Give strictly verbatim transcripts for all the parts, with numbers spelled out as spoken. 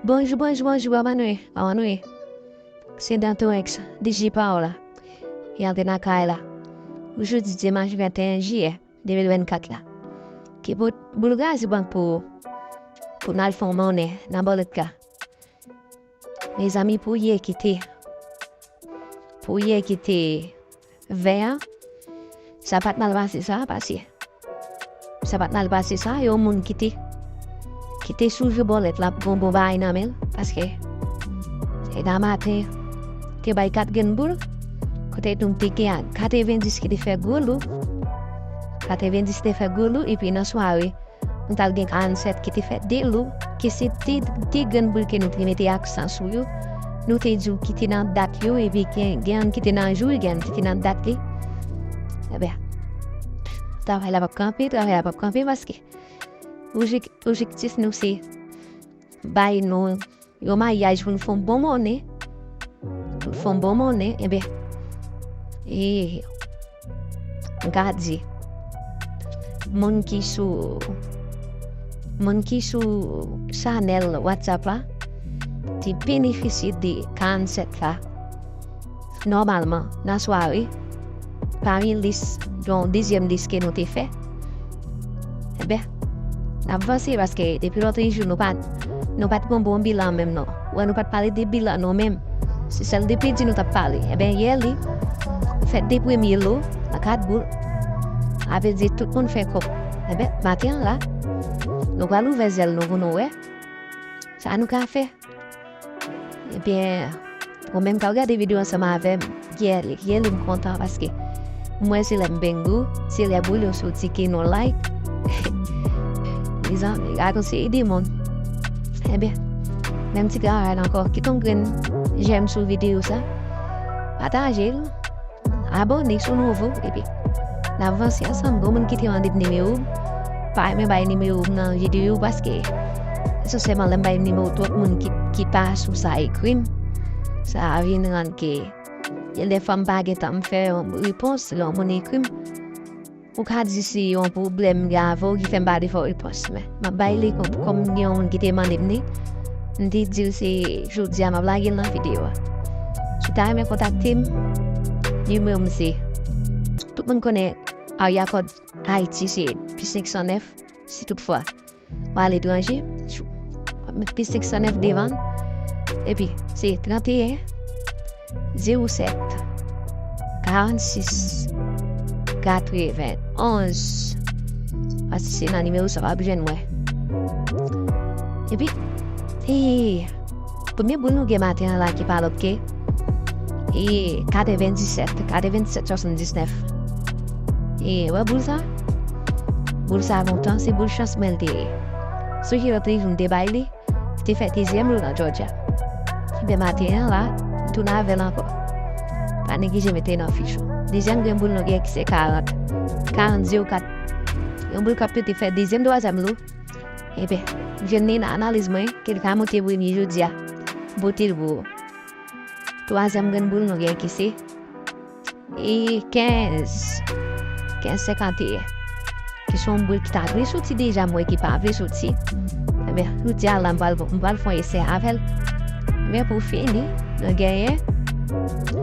Bonjou, bonjou, bonjou, bò manwe, bò manwe. Se Dantorex, D J pa w la. E antre nan kay la. Pou jodi dimanch venteyen jiyè de mil vennkat la. Ki bout boul gazi bank pou ou. Pou n al fè yon monnen nan bòlèt la. Mezanmi, pou yè kite. Pou yè kite vè a. Sa pa t mal pase sa, pase. Sa pa t mal pase sa, yon moun kite, kite sou je bòlèt la, gon bon bagay nan men l, paske e nan maten, te bay kat grenn boul, kote nou te gen katrevendis ki te fè gwo lou, katrevendis te fè gwo lou, epi nan sware, nou t al gen karannsèt ki te fè de lou, ki se de, de grenn boul ke nou te mete aksan sou yo. Nou te di w ki te nan dat yo, epi gen, gen youn ki te nan jou, gen youn ki te nan dat li. Ebyen, travay la p ap kanpe, travay la p ap kanpe, paske objek-, objektif nou se bay nou yon maryaj pou n fè yon bon monnen, pou n fè yon bon monnen, ebyen, e, m ka di, moun ki sou, moun ki sou chanèl WhatsApp la, te benefisye de karannsèt la, nòmalman, nan sware, pami lis, yon dezyèm lis ke nou te fè. Ebyen, n ap vanse paske depi lòt jou nou pa, nou pa t gon bon bilan menm non. Wè, nou pa t pale de bilan nou menm. Se sèl de pedi nou t ap pale. Ebyen, yè li, fè de premye lo nan kat boul. Sa vle di tout moun fè kòb. Ebyen, maten an la, nou pral ouvè zèl nou pou nou wè sa nou ka fè. Ebyen, ou menm k ap gade videyo ansanm avè m, yè li, yè li m kontan paske m wè se lè m bengou, se lè boul yo soti ke nou like. Mezanmi, gade yon seri de moun. Ebyen, menm ti travay la ankò, kite yon grenn j'aime sou videyo sa. Pataje l. Abòne si w nouvo, epi n ap vanse ansanm. Gon moun ki te mande m nimewo m, pa renmen bay nimewo m nan videyo, paske esansyèlman lè m bay nimewo twòp moun ki, ki pa sou sa ekri m, sa vin rann ke gen de fwa m pa gentan m fè yon repons lè yon moun ekri m. Ou ka di se yon pwoblèm m gen avè w ki fè m pa te fè w repons, men m ap bay li kòm, kòm gen yon moun ki te mande m li. M te di l se jodi a m ap lage l nan videyo a. Si w ta renmen kontakte m, nimewo m se, tout moun konnen Area Code Haiti se plis senk san nèf, si toutfwa w aletranje, met plis senk san nèf devan l. Epi, se tranteyen, zewo sèt, karannsis, katrevenn onz. Pase se nan nimewo sa w ap jwenn mwen. Epi, e, premye boul nou gen maten an la ki pa lòt ke, e, katrevendisèt, katrevendisèt swasanndiznèf. E, wè boul sa? Boul sa lontan, se boul chans mwen l te ye. Sonje lòt jou m te bay li, te fè dezyèm lo nan Georgia. Ebyen maten an la, m tounen avè l ankò. Pa neglije mete nan fich ou. Dezyèm grenn boul nou gen ki se karant. Karant zewo kat. Yon boul k ap pete fè dezyèm, twazyèm lo. Ebyen, m jwenn li nan analiz mwen, ke l ka monte premye jodi a. Pote l pou ou. Twazyèm grenn boul nou gen ki se e kenz, kenz senkanteyen. Ki se yon boul ki ta dwe soti deja, m wè ki pa vle soti. Ebyen, jodi a la, m pral, m pral fè yon esè avè l. Men pou fini, nou genyen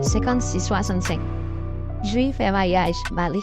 senkannsis swasannsenk. Jwi, fè maryaj, ba li.